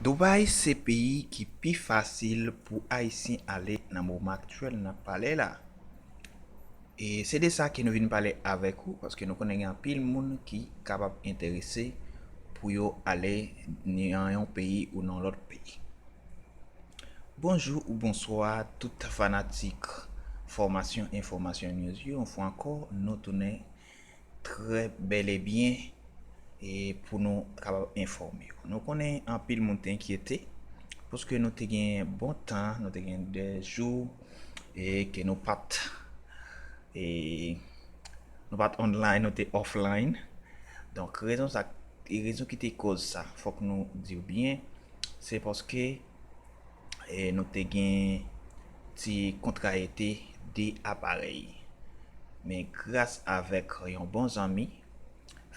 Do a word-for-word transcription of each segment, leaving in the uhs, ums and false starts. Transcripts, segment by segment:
Dubai se peyi ki pi fasil pou Ayisyen ale nan moman aktyèl n ap pale la. E se de sa ke nou vin pale avèk ou, paske nou konnen gen anpil moun ki kapab enterese pou yo ale nan yon peyi ou nan lòt peyi. Bonjou ou bonswa tout fanatik Fòmasyon Enfòmasyon News yo. Yon fwa ankò, nou tounen trè bèl e byen e pou nou kapab enfòme w. Nou konnen anpil moun te enkyete, paske nou te gen bon tan, nou te gen de jou e ke nou pa t e nou pa t online, nou te offline. Donk, rezon sa, e rezon ki te koz sa, fòk nou di w byen, se paske e nou te gen ti kontrariyete de aparèy. Men gras avèk yon bon zanmi,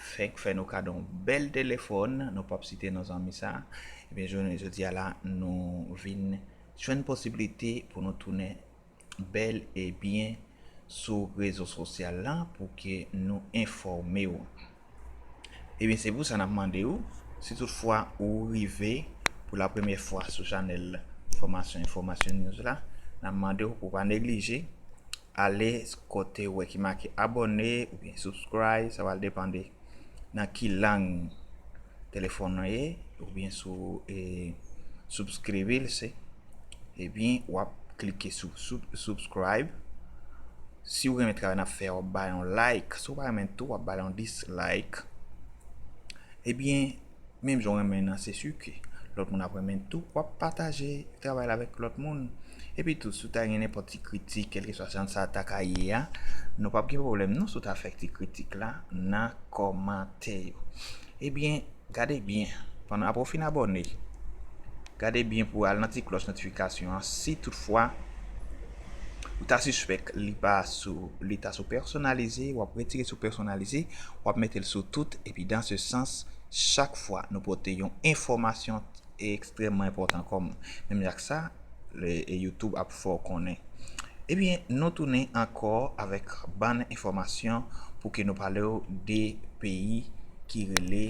fèk fè nou kado yon bèl telefòn, nou p ap site non zanmi sa, ebyen, jounen jodi a la, nou vin jwenn posiblite pou nou tounen bèl e byen sou rezo sosyal la pou ke nou enfòme w. Ebyen, se pou sa n ap mande w, si toutfwa ou rive pou la premyè fwa sou chanèl Fòmasyon Enfòmasyon News la, n ap mande w pou pa neglije ale kote w wè ki make abòne oubyen subscribe, sa pral depande nan ki lang telefòn nan ye, oubyen si w e, subscribe l se, ebyen, w ap klike sou, sou subscribe. Si w renmen travay n ap fè a, w ap ba l yon like. Si w pa renmen tou, w ap ba l yon dislike. Ebyen, menm jan w renmen nan, se si ke lòt moun ap renmen tou, w ap pataje travay la avèk lòt moun. Epi tou, si w ta gen nenpòt ti kritik, kèlkeswa jan sa ta ka ye a, nou p ap gen pwoblèm non si w ta fè ti kritik la nan kòmantè yo. Ebyen, gade byen, pandan apre w fin abòne, gade byen pou al nan ti klòch notifikasyon an. Si toutfwa ou ta sispèk li pa sou, li ta sou pèsonalize, w ap retire sou pèsonalize, w ap mete l sou tout, epi dans ce sens, chak fwa nou pote yon enfòmasyon ekstrèmman enpòtan kòm menm jan ak sa, le, e YouTube ap fè w konnen. Ebyen, nou tounen ankò avèk bann enfòmasyon pou ke nou pale w de peyi ki rele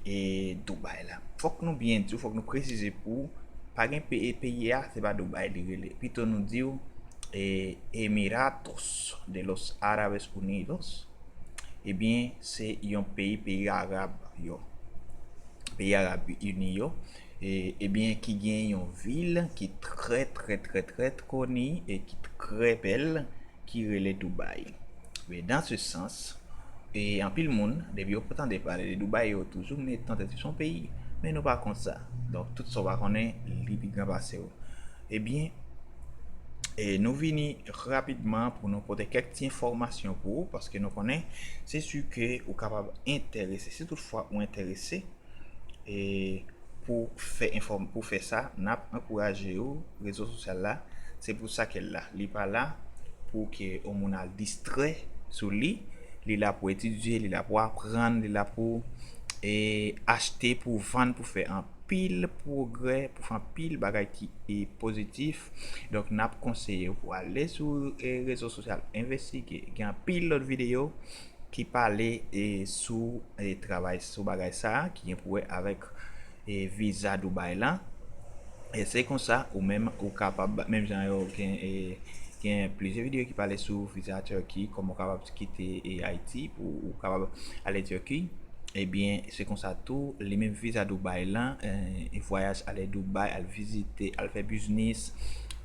e Dubai la. Fòk nou byen di w, fòk nou presize pou w, pa gen pe-, e peyi a, se pa Dubai li rele. Pito nou di w e Emiratos de los Árabes Unidos. Ebyen, se yon peyi, peyi arab yo. Peyi Arab Ini yo. E, ebyen, ki gen yon vil ki trè, trè, trè, trè koni e ki trè bèl, ki rele Dubai. Men dans ce sens, e anpil moun, depi yo tande pale de Dubai, yo toujou met nan tèt yo se yon peyi. Men nou pa konn sa. Donk, tout sa w pa konnen, li pi gran pase w. Ebyen, e nou vini rapidman pou nou pote kèk ti enfòmasyon pou ou, paske nou konnen, se si ke ou kapab enterese. Si toutfwa ou enterese, e pou fè enfòm-, pou fè sa, n ap ankouraje w, rezo sosyal la, se pou sa ke l la. Li pa la pou ke yon moun al distrè sou li. Li la pou etidye, li la pou aprann, li la pou, e, achte, pou vann, pou fè anpil pwogrè, pou fè anpil bagay ki, e, pozitif. Donk, n ap konseye w pou ale sou, e, rezo sosyal, envestige. Gen anpil lòt videyo ki pale, e, sou, e, travay, sou bagay sa a, ki gen pou wè avèk, e, viza Dubai la. E se konsa, ou menm, ou kapab, menm jan yo gen, e, gen plizyè videyo ki pale sou viza Turkey, kòman w kapab kite, e, Ayiti pou ou kapab ale Turkey. Ebyen, se konsa tou, li menm viza Dubai lan, e, vwayaj ale Dubai, al vizite, al fè biznis,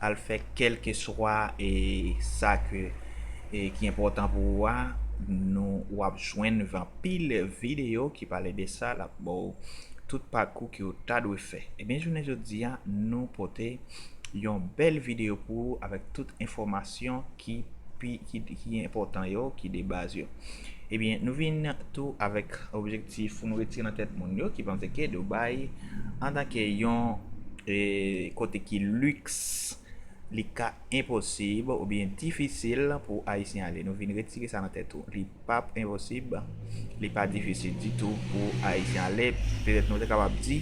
al fè kèlkeswa, e, sa ke, e, ki enpòtan pou ou a, nou, w ap jwenn anpil videyo ki pale de sa, l ap ba w tout pakou ke w ta dwe fè. Ebyen, jounen jodi a, nou pote yon bèl videyo pou ou avèk tout enfòmasyon ki pi, ki, ki enpòtan yo, ki de baz yo. Ebyen, nou vin tou avèk objektif pou nou retire nan tèt moun yo ki panse ke Dubai, antanke yon, e, kote ki liks, li ka enposib oubyen difisil pou Ayisyen ale. Nou vin retire sa nan tèt ou. Li p ap enposib, li pa difisil ditou pou Ayisyen ale. Petèt nou te kapab di,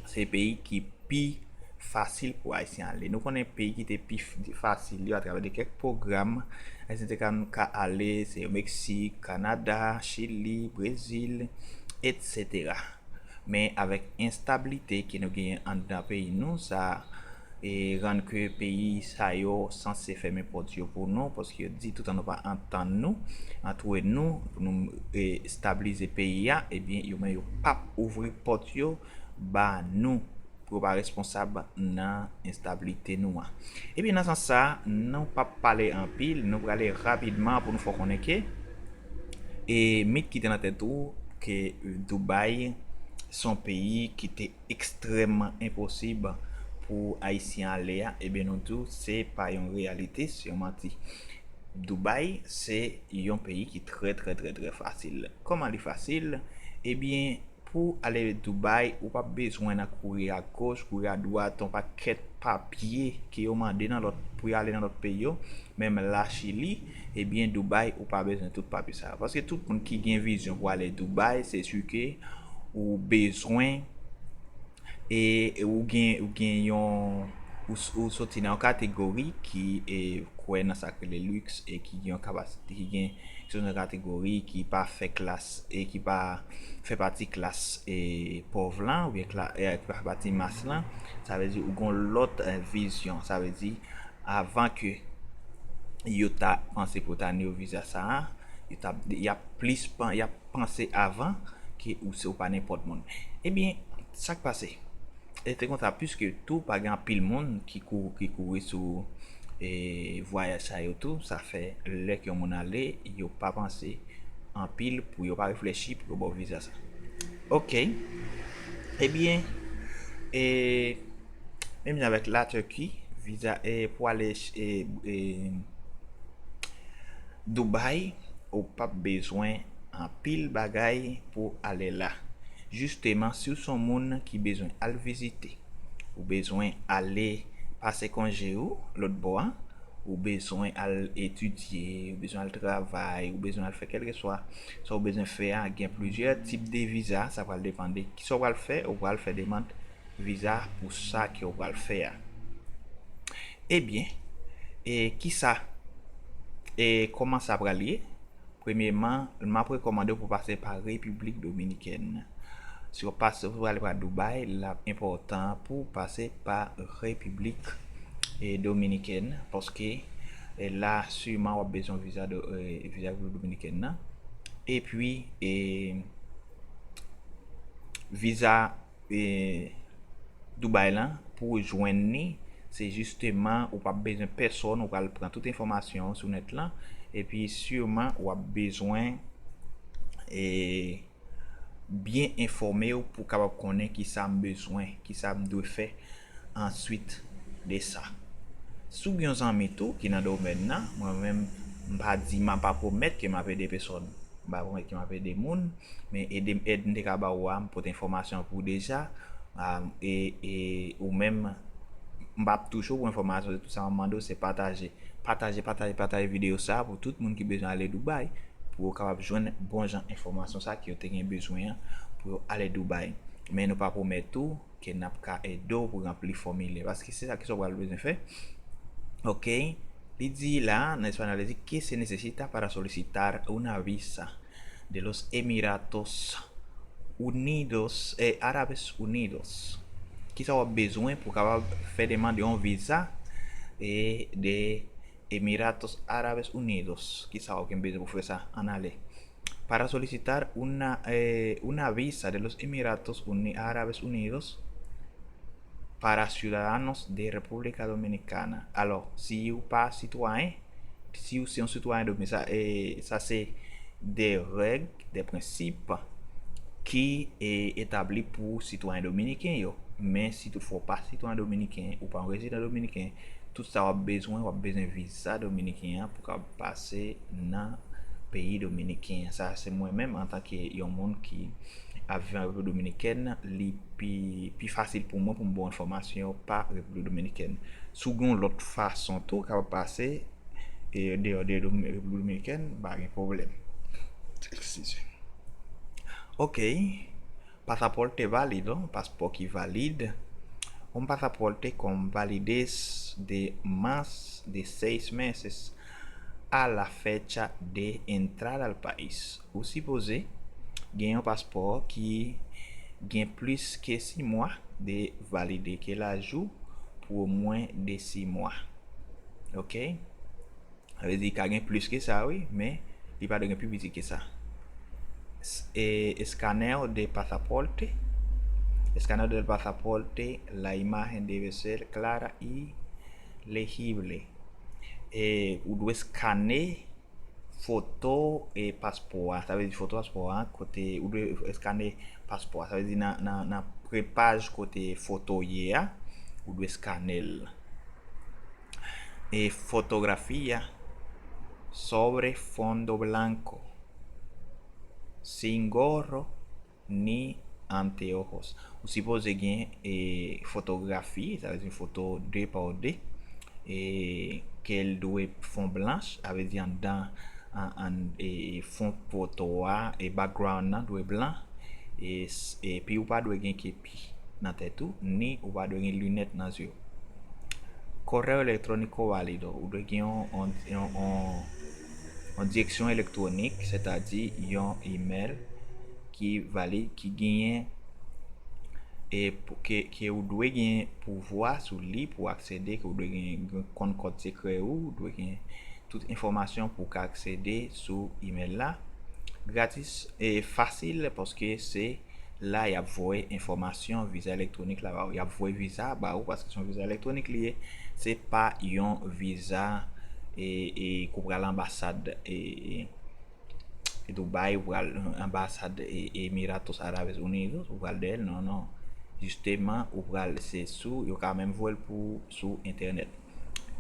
se peyi ki pi fasil pou Ayisyen ale. Nou konnen peyi ki te pi f-, fasil yo atravè de kèk pwogram. Ayisyen te ka, ka ale, se Meksik, Kanada, Chili, Brezil, etsetera. Men avèk enstablite ke nou genyen anndan peyi nou, sa e rann ke peyi sa yo sanse fèmen pòt yo pou nou, paske yo di toutan nou pa antann nou, antwouve nou, pou nou e, establize peyi a, ebyen, yo menm yo p ap ouvri pòt yo ba nou, pou yo pa responsab nan enstablite nou an. Ebyen, nan sans sa, nou p ap pale anpil, nou prale rapidman pou nou fè w konnen ke e mit ki te nan tèt ou ke Dubaï se yon peyi ki te ekstrèmman enposib pou Ayisyen ale a, ebyen nou di w se pa yon reyalite, se yon manti. Dubaï se yon peyi ki trè, trè, trè, trè fasil. Kòman li fasil? Ebyen, pou ale Dubaï, ou p ap bezwen nan kouri a goch, kouri a dwat, yon pakèt papye ke yo mande nan lòt, pou y ale nan lòt peyi yo, menm la Chili, ebyen, Dubaï, ou pa bezwen tout papye sa yo. Paske tout moun ki gen vizyon pou ale Dubaï, se si ke ou bezwen e, e ou gen, ou gen yon, ou, s- ou soti nan yon kategori ki e, kwè nan sa k rele luxe e ki gen yon kapasite, ki gen, ki soti nan yon kategori ki pa fè klas e ki pa fè pati klas e, pòv lan, oubyen kla, e, ki pa fè pati mas lan. Sa vle di ou gen yon lòt e, vizyon. Sa vle di avan ke yo ta panse pou ta ni yo viza sa a, yo ta, y ap plis pan, y ap panse avan ke ou se ou pa nenpòt moun. Ebyen, sa k pase? E te konsa, piske tou pa gen anpil moun ki kou, ki kouri sou e, vwayaj sa yo tou, sa fè lè ke yon moun ale, yo pa panse anpil pou yo pa reflechi pou yo ba w viza sa. Ok. Ebyen, e, menm jan avèk la Turquie, viza e, pou ale e, e, Dubaï, ou p ap bezwen anpil bagay pou ale la. Jisteman, si w se yon moun ki bezwen al vizite, ou bezwen ale pase konje ou lòt bò a, ou bezwen al etidye, ou bezwen al travay, ou bezwen al fè kèlkeswa sa ou bezwen fè a, gen plizyè tip de viza, sa pral depann de kisa w pral fè, ou pral fè demann viza pou sa ke w pral fè a. Ebyen, e kisa, e kòman sa pral ye? Premyeman, m ap rekòmande w pou pase pa Repiblik Dominikèn. Si w ap pase, si w prale pa Dubaï, l ap enpòtan pou w pase pa Repiblik e, Dominikèn, paske e, la, siman w ap bezwen viza, do, e, viza Repiblik Dominikèn nan. Epi, e, viza e, Dubaï lan, pou w jwenn li, se jisteman ou p ap bezwen pèsonn, ou pral pran tout enfòmasyon sou nèt lan, epi siman w ap bezwen e, byen enfòme w pou w kapab konnen kisa m bezwen, kisa m dwe fè answit de sa. Si w gen yon zanmi tou ki nan domèn nan, mwen menm, m pa di, m pa pwomèt ke m ap ede pèsonn. M pa pwomèt ke m ap ede moun, men ede m, èd m te ka ba ou a, m pote enfòmasyon pou ou deja. A, e, e ou menm, m p ap touche w pou enfòmasyon, se tout sa m ap mande w, se pataje. Pataje, pataje, pataje videyo sa a pou tout moun ki bezwen ale Dubaï, pou yo kapab jwenn bon jan enfòmasyon sa a ke yo te gen bezwen an pou yo ale Dubaï. Men nou pa pwomèt tou ke n ap ka ede w pou ranpli fòmilè, paske se sa ki sa w pral bezwen fè. Ok, li di la, nan espanyòl, li di, ¿qué se necesita para solicitar una visa de los Emiratos Unidos, eh, Árabes Unidos? Kisa w ap bezwen pou w kapab fè demann yon viza, eh, de Emiratos Árabes Unidos? Kisa w ap gen bezwen pou fè sa? Ann ale. Para solicitar una, eh, una visa de los Emiratos Uni-, Árabes Unidos para ciudadanos de República Dominicana. Alò, si ou pa sitwayen, si ou se yon sitwayen domi-, sa, eh, sa se de règ, de prensip ki, eh, etabli pou sitwayen dominiken yo. Men si toutfwa ou pa sitwayen dominiken, ou pa yon rezidan dominiken, tout sa w ap bezwen, w ap bezwen viza dominiken an pou w kapab pase nan peyi dominiken an. Sa se mwen menm, antanke yon moun ki ap viv an Repiblik Dominikèn, li pi, pi fasil pou mwen pou m ba w enfòmasyon pa Repiblik Dominikèn. Si w gen yon lòt fason tou, w kapab pase, e, deyò de Domi-, Repiblik Dominikèn, pa gen pwoblèm. Excuse. Ok. Pasaporte válido, paspò ki valid. Un pasaporte con validez de más de seis meses a la fecha de entrada al país. Ou sipoze gen yon paspò ki Gen plis ke sis mwa de valide ke laj ou pou omwen de sis mwa. Ok? Sa vle di ka gen plis ke sa, wi, men li pa dwe gen pi piti ke sa. S- eh, escáner de pasaporte. Escáner del pasaporte, la imagen debe ser clara y legible. Eh, ou dwe skane foto e paspò a. Sa vle di foto paspò a, kote ou dwe eskane paspò a. Sa vle di nan, nan, nan premye paj kote foto ye a, ou dwe eskane l. E fotografía sobre fondo blanco, sin gorro ni anteojos. Ou sipoze gen e, fotografi, sa vle di foto de pa de, e, ke l dwe fon blanch, sa vle di anndan an, an, e, fon foto a, e background nan dwe blan, e, s- epi ou pa dwe gen kepi nan tèt ou, ni ou pa dwe gen linèt nan zye w. Correo electrónico válido, ou dwe gen yon, yon, yon, yon, yon direksyon elektwonik, sètadi yon email ki valid, ki genyen e pou- ke, ke ou dwe gen pouvwa sou li pou aksede, ke ou dwe gen, gen konn kòd sekrè ou, ou dwe gen tout enfòmasyon pou w ka aksede sou email la. Gratis e fasil paske se la y ap voye enfòmasyon viza elektwonik la ba ou. Y ap voye viza ba ou paske se yon viza elektwonik li ye. Se pa yon viza e, e, ke w pral anbasad e, e, Dubai, ou pral anbasad e, Emiratos Árabes Unidos, ou pral dèyè l, non, non. Jisteman, ou pral, se sou, yo ka menm voye l pou sou entènèt.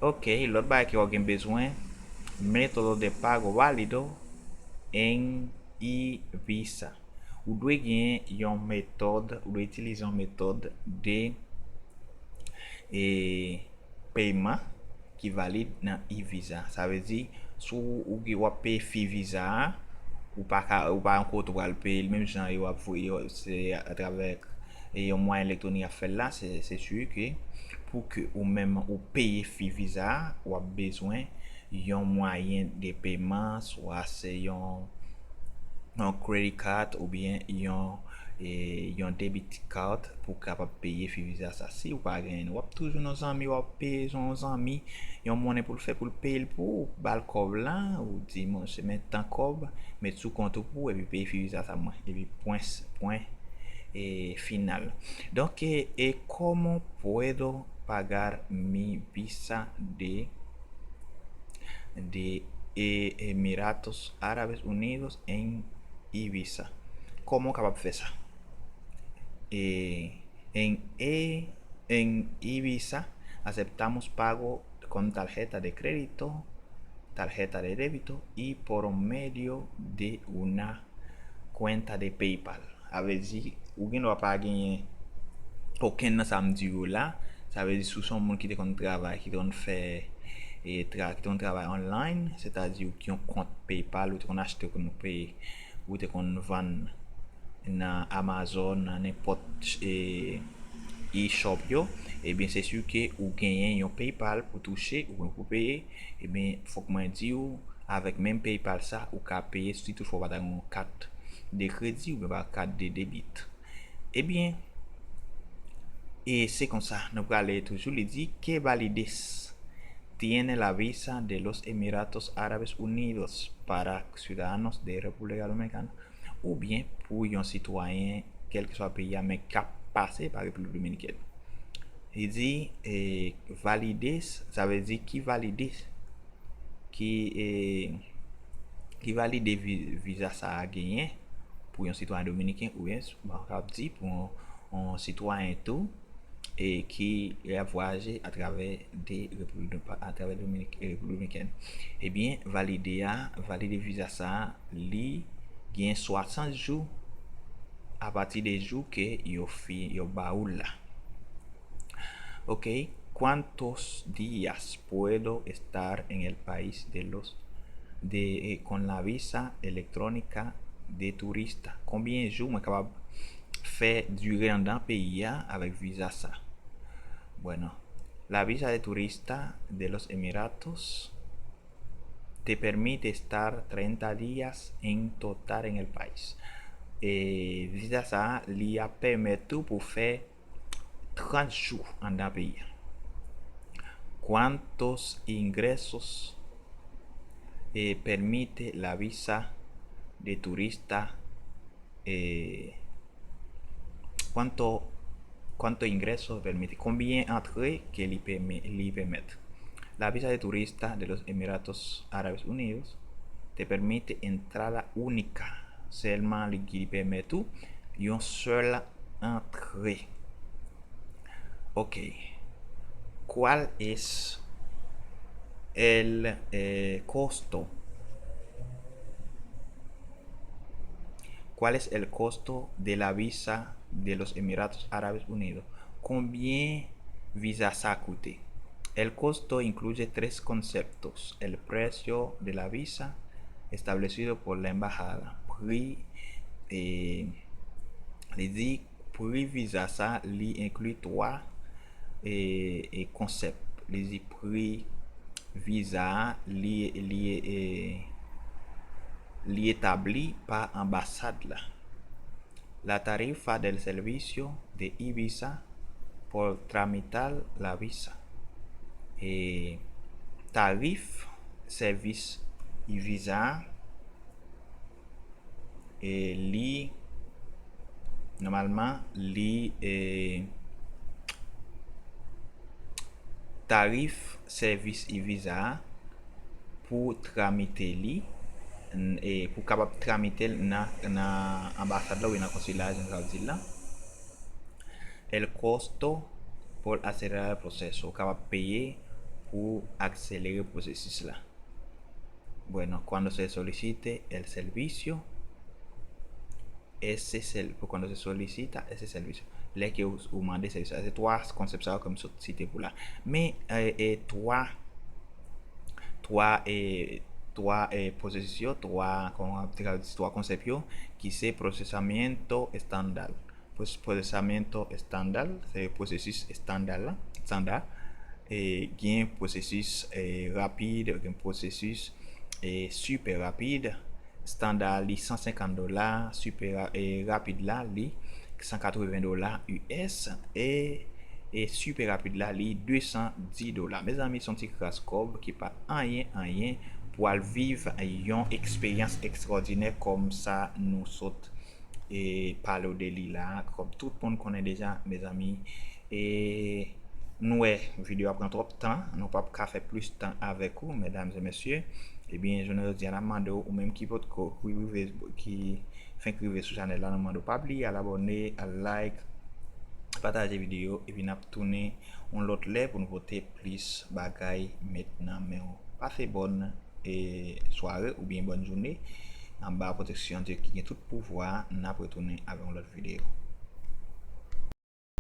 Ok, lòt bagay ke w gen bezwen, método de pago válido en e-visa. Ou dwe gen yon metòd, ou dwe itilize yon metòd de e, pèyman ki valid nan e-visa. Sa vle di, si w, w ap peye fi viza a, ou pa ka, ou pa yon kote w pral peye l, menm jan yo ap voye, se atravè e, yon mwayen elektwonik y ap fè l la, se, se si ke pou ke ou menm ou peye fi viza a, w ap bezwen yon mwayen de pèyman, swa se yon, yon credit card oubyen yon, e, yon debit card pou w kapab peye fi viza sa. Si w pa genyen, w ap toujou nan zanmi, w ap peye yon zanmi, yon monnen pou l fè, pou l peye l pou ou, ba l kòb la, ou di, monchè, men tan kòb, met sou kont ou pou ou, epi peye fi viza sa mwen, epi pwen, pwen, e, final. Donk, e, e, cómo puedo pagar mi visa de, de e, Emiratos Árabes Unidos en e-visa? Kòman w kapab fè sa? E, en e, en e-visa aceptamos pago con tarjeta de crédito, tarjeta de débito y por medio de una cuenta de PayPal. Sa vle di, ou gen dwa pa genyen okenn nan sa m di yo la. Sa vle di, si w se yon moun ki te konn travay, ki te konn fè, e, tra, ki te konn travay online, sètadi ou gen yon kont PayPal, ou te konn achte, ou konn peye, ou te konn vann nan Amazon, nan nenpòt, e, e-shop yo, ebyen, se si ke ou genyen yon PayPal pou touche, oubyen pou peye, ebyen, fòk mwen di w, avèk menm PayPal sa, ou ka peye si toutfwa w pa ta gen yon kat de kredi oubyen pa kat de debit. Ebyen, e se konsa, nou prale toujou, li di, ¿qué validez tiene la visa de los Emiratos Árabes Unidos para ciudadanos de República Dominicana? Oubyen pou yon sitwayen, kèlkeswa peyi a, men k ap pase pa Repiblik Dominikèn. Li di, e, valide, sa vle di ki valide, ki, e, ki valide vi- viza sa a genyen pou yon sitwayen dominiken oubyen, bon, k ap di pou yon, yon sitwayen tou, e ki ap vwayaje atravè de Repiblik, atravè Dominik, Repiblik Dominikèn. Ebyen, valide a, valide viza sa a, li gen swasant jou apati de jou ke yo fi, yo ba ou l la. Ok, ¿cuántos días puedo estar en el país de los, de, eh, con la visa electrónica de turista? Konbyen jou mwen kapab fè dire anndan peyi a avèk viza sa? Bueno, la visa de turista de los Emiratos te permite estar treinta días en total en el país. E viza sa a, li ap pèmèt ou pou fè trant jou anndan peyi a. ¿Cuántos ingresos eh, permite la visa de turista? Eh, ¿cuánto, cuánto ingresos permite? Konbyen antre ke li pèmè-, li pèmèt? La visa de turista de los Emiratos Árabes Unidos te permite entrada única. Sèlman li, li pèmèt ou yon sèl antre. Ok. ¿Cuál es el eh, costo? ¿Cuál es el costo de la visa de los Emiratos Árabes Unidos? Konbyen viza sa koute? El costo incluye tres conceptos: el precio de la visa establecido por la embajada, pri, eh, li di pri viza sa, li enkli twa eh, eh, konsèp. Li di pri viza a, li, li, eh, li etabli pa anbasad la. La tarifa del servicio de e-visa por tramitar la visa. Eh, tarif sèvis e-visa a, eh, li, nòmalman, li, eh, tarif sèvis e-visa a pou tramite li, n-, eh, pou kapab tramite l nan, nan anbasad la oubyen nan konsila, jan sa di la. El costo por acelerar el proceso, ou kapab peye pou akselere pwosesis la. Bueno, cuando se solicite el servicio, ese sel-, pou cuando se solicita ese servicio. Lè ke ou, ou mande sèvis la. Se twa konsèp sa yo ke m sot site pou la. Men, eh, eh, twa, twa, eh, twa, eh, pwosesis yo, twa, kòman w ap di, twa konsèp yo, ki se procesamiento estándar. Pwos-, procesamiento estándar, se pwosesis estanda la, estanda. E gen pwosesis, eh, rapid, gen pwosesis, eh, super rapid. Estanda li san senkant dola, super ra-, eh, rapid la li san katreven dola U S, e, e super rapid la li de san dis dola. Mezanmi, se yon ti kras kòb ki pa anyen, anyen pou al viv yon eksperyans ekstraòdinè kòm sa nou sot e pale w de li la, kòm tout moun konnen deja, mezanmi. E nou wè, videyo a pran twòp tan, nou p ap ka fè plis tan avèk ou, medam e mesye. Ebyen, jounen jodi a, n ap mande w, ou menm ki potko, ki rive, ki fenk rive sou chanèl la, nou mande w pa bliye al abòne, al like, pataje videyo, epi n ap tounen yon lòt lè pou nou pote plis bagay met nan men w. Pase bòn e sware oubyen bòn jounen anba pwoteksyon Dye ki gen tout pouvwa. N ap retounen avèk yon lòt videyo.